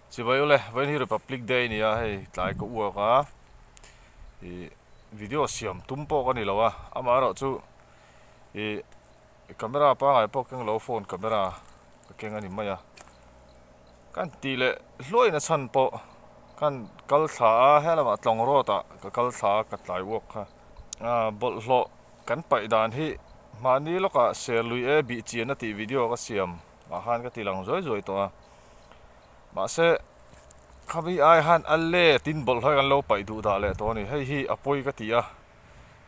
Chibai ule, vawiin hi Republic Day a ni a, hei tlai ka uak a, ih video siam tum pawh ka ni lo a, amaherawhchu ih camera pangngai pawh keng lo phone camera ka keng a ni mai a, kan tih leh hluaina chhan pawh kan kal thla a, helamah tlawng road ah ka kal thla a ka tlai uak kha, ah bawlhhlawh kan paih dan hi mahni lawkah serlui e bih chian a tih video ka siam ah khan ka ti lang zuai zuai tawh a. Mahse, khami ai han a let in bawlhhlawh kan lo paih duh dah leh tawh a ni. Hei hi a pawi ka ti a,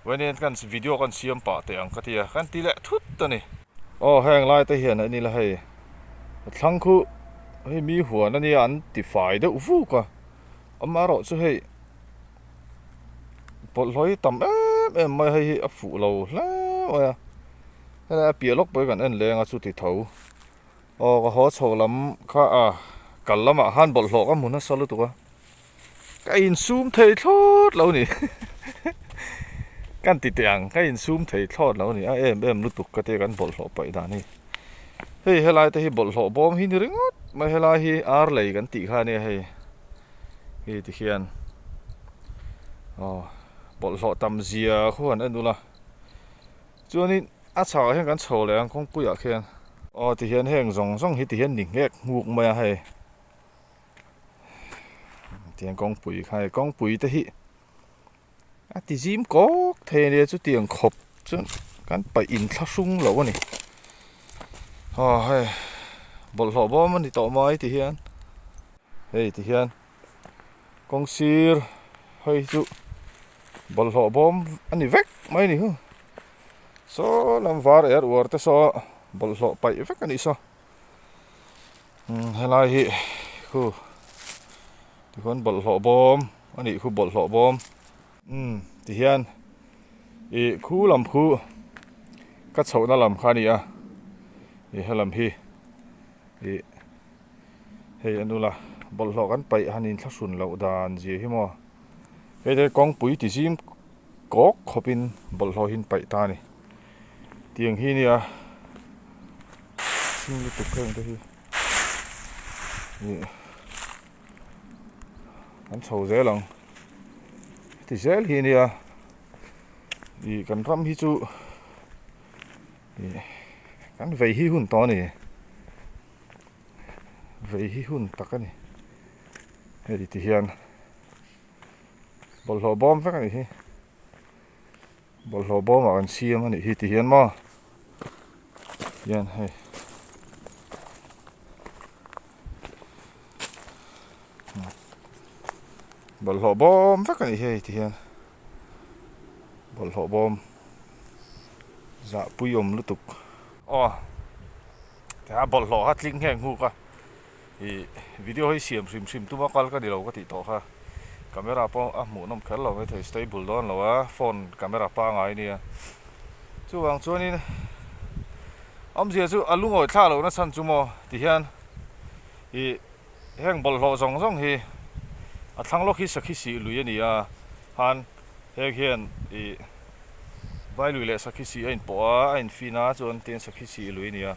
Wayne kan video kan siam pah teh ang ka ti a, kan ti leh thut a ni. Aw heng lai te hian a ni la hei, a thlang khu hei mi huan a nia an ti fai deuh vuk a, amaherawh chu hei bawlhhlawh hi tam em em mai hei hi a fuh lo hle mai a, helai a piah lawk pawh hi kan en leng a chuti tho. Aw ka haw chho lam kha a kal lamah khan bawlhhlawh ka hmu nasa lutuk a, ka insum thei thlawt lo ni kan ti teh ang ka insum thei thlawt lo ni a em em lutuk ka tia kan bawlhhlawh paih dan hi hei helai te hi bawlhhlawh bawm hi ni ringawt mai helai hi ar lei kan tih kha ania hei hei ti hian aw bawlhhlawh tam zia khuan en ula chuanin. A chhakah hian kan chho leh ang kawngpuiah khian. Aw ti hian heng zawng zawng hi ti hian ni nghek nghuk mai a hei. Tiang kawngpui kha hei kawngpui te hi a ti zim kawk thei a nia chutiang khawp chuan kan paih inthlahrung lo a ni. Aw hei bawlhhlawh bawm a ni tawh mai ti hian hei ti hian kawng sir hei chu bawlhhlawh bawm a ni vek mai a ni hu. Saw lam var er uar te saw bawlhhlawh paih vek a nih saw umm helai hi khu tikhuan bawlhhlawh bawm a nih khu bawlhhlawh bawm umm tihian ih khu lam khu ka chhohna lam kha a ni a ih helam hi ih hei a nula bawlhhlawh kan paih han inthlahrun loh dan zia hi maw hei te kawngpui ti zim. Kawk khawpin bawlhhlawh hi an paih ta a ni. Tiang hi nia hring lutuk heng te hi ih an chho zel ang. Heti zel hi nia ih kan ram hi chu ih kan vei hi hun tawh a ni. Vei hi hun tak a ni. Hei ti hian. Bawlhhlawh bawm vek a nih hi bawlhhlawh bawmah kan siam a nih hi ti hian maw hian hei bawlhhlawh bawm vek a nih hi hei ti hian bawlhhlawh bawm zahpui awm lutuk aw a bawlhhlawh kha tling nghek nghuk a. Ih video hi siam hrim hrim tuma kal ka ni lo ka tih tawh kha camera pawh a hmuh nawm kher lo maithei stable dawn lo a phone camera pangai ania chuvang chuanin awmzia chu a lungawi thlak loh na chhan chu maw tihian ih heng bawlhhlawh zawng zawng hi a thlang lawk hi sakhi sih lui a ni a khan heng hian ih vai lui leh sakhi sih a inpawh a a infin a chuan tin sakhi sih lui a ni a.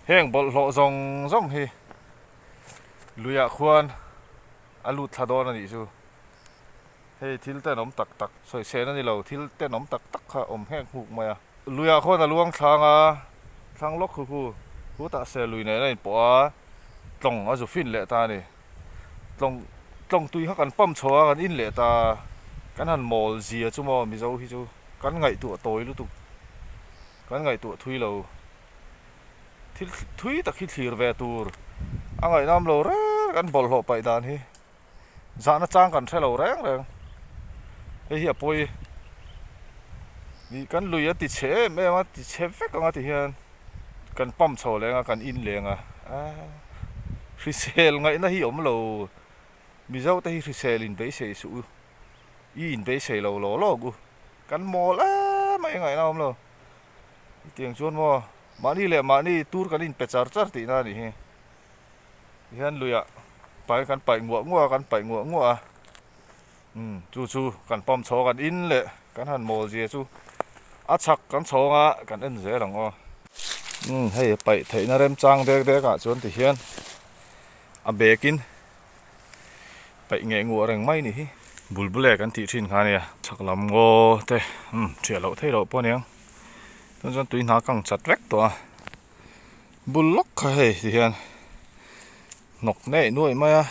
Heng bawlhhlawh zawng zawng hi luiah khuan a lut thla dawn a nih chu. Hei thil tenawm tak tak sawisel a ni lo, thil tenawm tak tak kha awm nghek nghuk mai a. Luiah khuan a luang thlang a, thlang lawk khu khu khutah se lui nen a inpawh a, tlawng a zu fin leh ta a ni. Tlawng tlawng tui kha kan pump chho a, kan in leh ta a, kan han mawl zia chu maw Mizo hi chu kan ngaihtuah tawi lutuk, kan ngaihtuah thui lo. Thil thui tak hi thlir ve tur a ngaihnam lo reng kan bawlhhlawh paih dan hi zahna chang kan hre lo reng reng hei hi a pawi ih kan lui a ti chhe em em a ti chhe vek ang a ti hian kan pump chho leng a kan in leng a ah hrisel ngaihna hi awm lo mizo te hi hrisel in beisei suh u i in beisei lo law lawk u kan mawl em mai ngaihna awm lo. Hetiang chuan maw mahni leh mahni tur kan inpe char char tihna a nih hi. Tihian luiah paih kan paih nguah nguah a, kan paih nguah nguah a. Umm chu chu kan pump chho a, kan in leh kan han mawl zia chu a chhak kan chhawng a, kan en zel ang aw. Umm hei paih theihna remchang dek dek ah chuan tihian a bag in. Paih ngeh nguah reng mai ni hi. Bulbule kan tih thin kha ania. Chhak lam ngaw te umm thiah loh theih loh pawh aniang. Chuan chuan tui hna kang chat vek tawh a. Bul lawk kha hei ti hian hnawk neih nuaih mai a.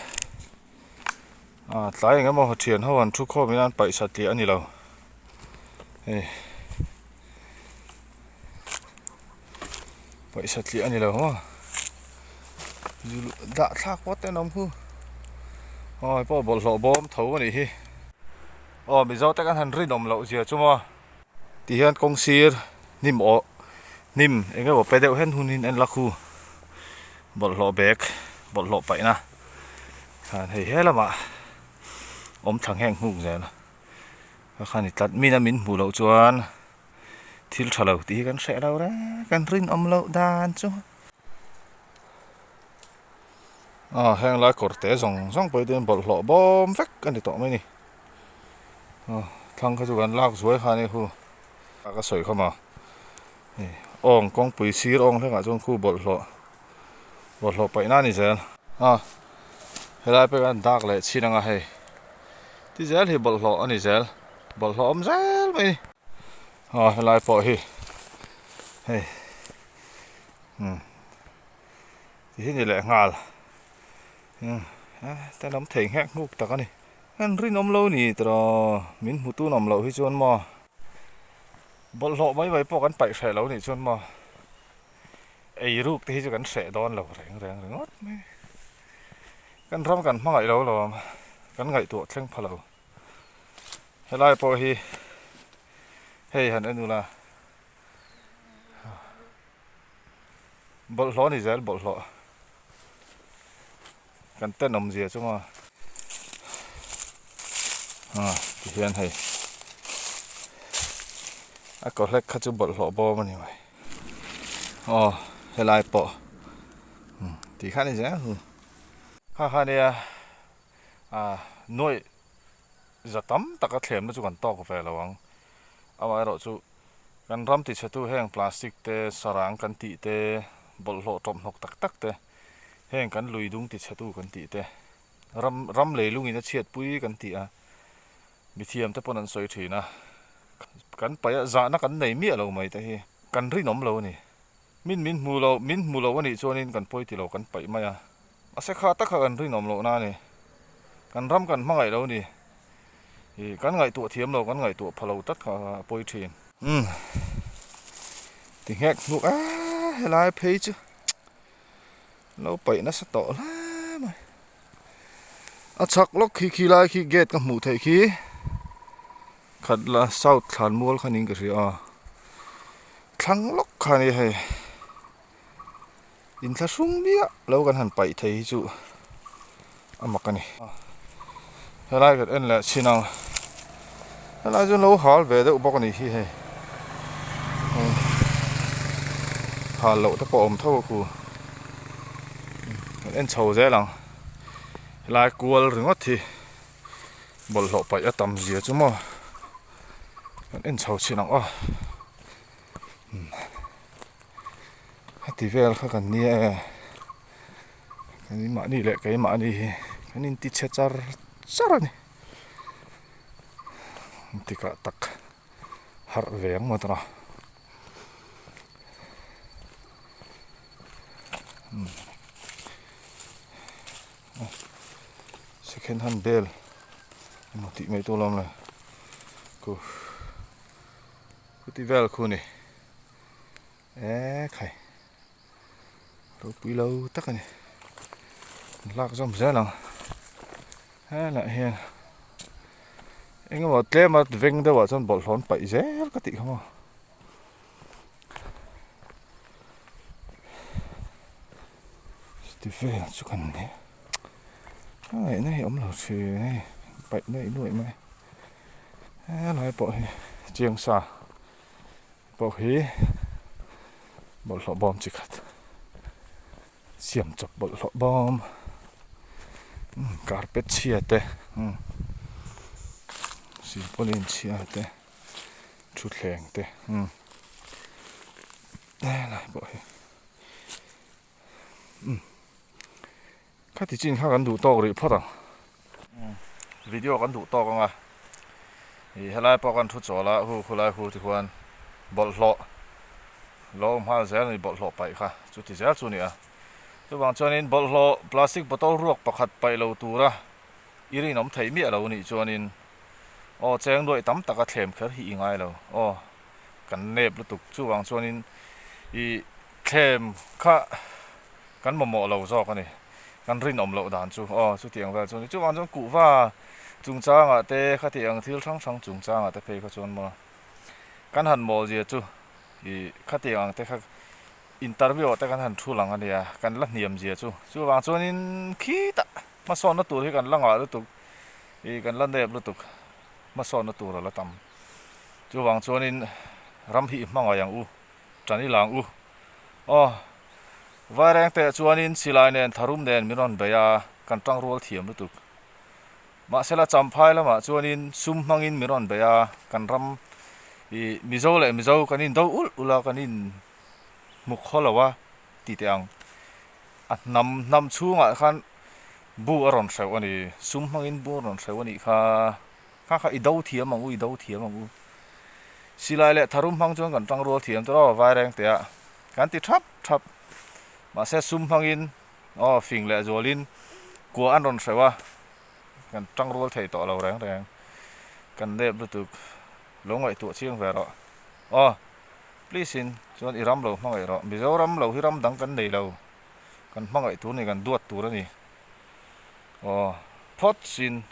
Ah tlai eng emaw thian ho an thu khawm in an paih satliah a ni lo. Hei paih satliah a ni lo maw dah thlak pawh te an awm khu aw hei pawh bawlhhlawh bawm tho a nih hi aw mizo te kan han rinawm loh zia chu maw ti hian kawng sir hnim awh hnim eng emaw pe deuh hen hun in en la khu bawlhhlawh bag bawlhhlawh paihna khan hei he lamah awm thla ngheng nghuk zel a. Ka khan i tlat min a min hmuh loh chuan thil tha lo tih hi kan hreh lo reng kan rinawm loh dan chu. Aw heng lai kawr te zawng zawng pawh hi chuan bawlhhlawh bawm vek a ni tawh mai a ni. Aw thlang kha chu kan lak zuai kha a ni hu a ka sawi khawm a hei awng kawngpui sir awng hlekah chuan khu bawlhhlawh bawlhhlawh paih na a ni zel. Aw helai pek a dak leh chhin anga hei. Ti zel hi bawlhhlawh a ni zel bawlhhlawh awm zel mai a ni aw helai pawh hi hei umm ti hi ni leh nghal umm te lam thei nghek nghuk tak a ni an rinawm lo ni tawh min hmu tun awm loh hi chuan maw bawlhhlawh mai mai pawh kan paih hreh lo nih chuan maw ei ruk te hi chu kan hreh dawn lo reng reng ringawt mai. Kan ram kan hmangaih lo lo ang, kan ngaihtuah thleng pha lo. Helai pawh hi hei han en ula, bawlhhlawh a ni zel bawlhhlawh. Kan tenawm zia chu maw. Ah tihian hei a kaw hlek kha chu bawlhhlawh bawm a ni mai. Aw helai pawh. Tih kha a ni zel hu. Kha kha nia ah nuaih za tam taka thlemna chu kan tawk ve lo ang. Amaherawh chu kan ram tichhetu heng plastic te, sarang kan tih te, bawlhhlawh tawmhnawk tak tak te, heng kan lui dung tichhetu kan tih te, ram ram leilungin a chhiatpui kan tih a, mithiam te pawn an sawi thin a. Kan paih a zahna kan nei miah lo mai te hi kan rinawm lo a ni. Min min hmu lo, min hmu lo a nih chuanin kan pawi ti lo kan paih mai a. Mahse kha tak kha kan rinawm lohna a ni. Kan ram kan hmangaih lo a ni. Ih kan ngaihtuah thiam lo, kan ngaihtuah pha lo tlat kha a pawi thin. Umm ti nghek hnuk a helai phei chu lo paih nasa tawh hle mai. A chhak lawk khi khi lai khi gate ka hmuh theih khi. Khat la south thlan mual kha niin ka hria a thlang lawk kha a ni hei inthlahrung miah lo kan han paih thei hi chu a mak a ni helai kan en leh chhin ang helai chu an lo hal ve deuh bawk a ni hi hei hal loh te pawh a awm tho a khu kan en chho zel ang helai kual ringawt hi. Bawlhhlawh paih a tam zia chu maw kan en chho chhin ang aw heti vel kha kan nia e keimahni leh keimahni hi kan inti chhe char char a ni engtikah tak harh ve ang maw tawh a. Second hand bel emaw tih mai tur lawm le ku chuti vel khu ni ekhai ropui lo tak a ni an lak zawm zel ang helaiah hian eng emaw tlem a veng deuh ah chuan bawlhhlawh an paih zel ka tih kha maw. Ti vel chu kan ni a ngaihna hi a awm lo thin hei paih nuaih nuaih mai helai pawh hi chiang sa pawh hi bawlhhlawh bawm chi khat siam chawp bawlhhlawh bawm carpet chhia te silpauline chhia te. Thutthleng te umm helai pawh hi umm khati chin kha kan duh tawk rih phawt ang. Video kan duh tawk ang a, ih helai pawh kan thu chawl a, hu khulai hu ti khuan bawlhhlawh lo awm nghal zel a ni bawlhhlawh paih kha chuti zel chu a ni a. Chuvang chuanin bawlhhlawh plastic bottle ruak pakhat paih lo tura i rinawm theih miah lo nih chuanin aw cheng nuaih tam taka thlem kher hi i ngai lo aw kan nep lutuk chuvang chuanin ih thlem kha Kan mamawh lo zawk a ni. Kan rinawm loh dan chu aw chutiang vel chu a ni. Chuvang chuan kuhva chungchangah te khatiang thil hrang hrang chungchangah te phei kha chuan maw kan han mawlzia chu ih khatiang ang te kha interview ah te kan han thu lang a nia kan la hniam zia chu. Chuvang chuanin khitah hmasawnna tur hi kan la ngah lutuk ih kan la nep lutuk hmasawnna tur a la tam. Chuvang chuanin ram hi i hmangaih ang u tan i lang u aw. Vaireng teh chuanin silai nen tharum nen min rawn bei a, kan tang rual thiam lutuk. Mahsela Champhai lamah chuanin sum hmangin min rawn bei a, kan ram ih Mizo leh Mizo kan in do ulh ulh a, kan in hmu khaw lo a ti teh ang. A hnam hnam chhungah khan bu a rawn hreuh a ni, sum hmangin bu a rawn hreuh a nih kha. Kha kha i do thiam ang u, i do thiam ang u. Silai leh tharum hmang chuan kan tang rual thiam tawh aw Vaireng te ah kan ti thap thap. Mahse sum hmangin aw fing leh zualin kua an rawn hreuh a, kan tang rual thei tawh lo reng reng. Kan nep lutuk lo ngaihtuah chiang ve rawh. Aw please in chuan i ram lo hmangaih rawh. Mizoram lo hi ram dang kan nei lo. Kan hmangaih tur a ni, kan duat tur a ni. Aw phawt sin.